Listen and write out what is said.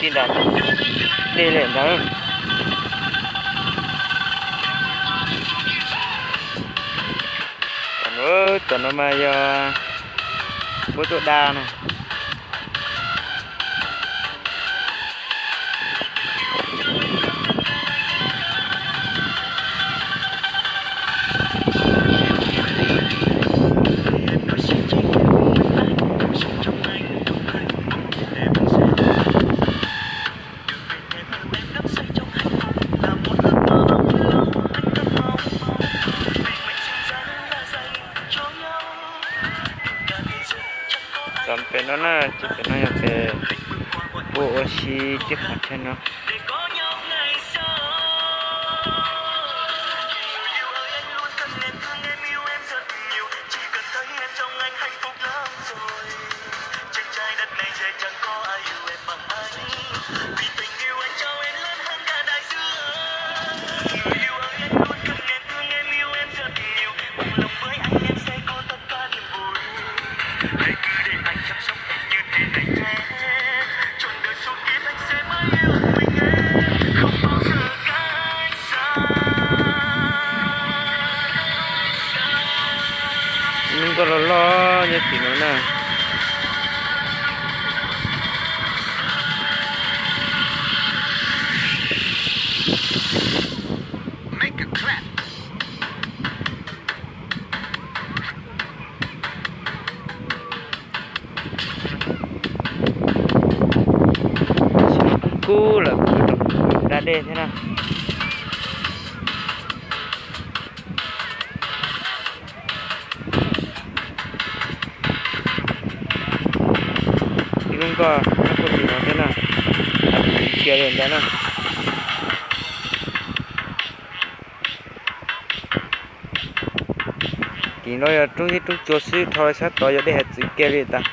Tij nram dej li ntawd. Tam no mas yog puab tuaj da na. Txog pem no na, ces pem no yog pem puab ua si tej qhov chaw no. Lub nkoj loj loj nyob tim no na. Kub kub lawm, kub rau da dej thiab na. Ib lub nkoj nyob puag tim no thiab na, txiv kiag li ntawd na. Tim no yog roob zeb roob tsua xwb, dhau sab tod yog dej hav txiv kiag li tas.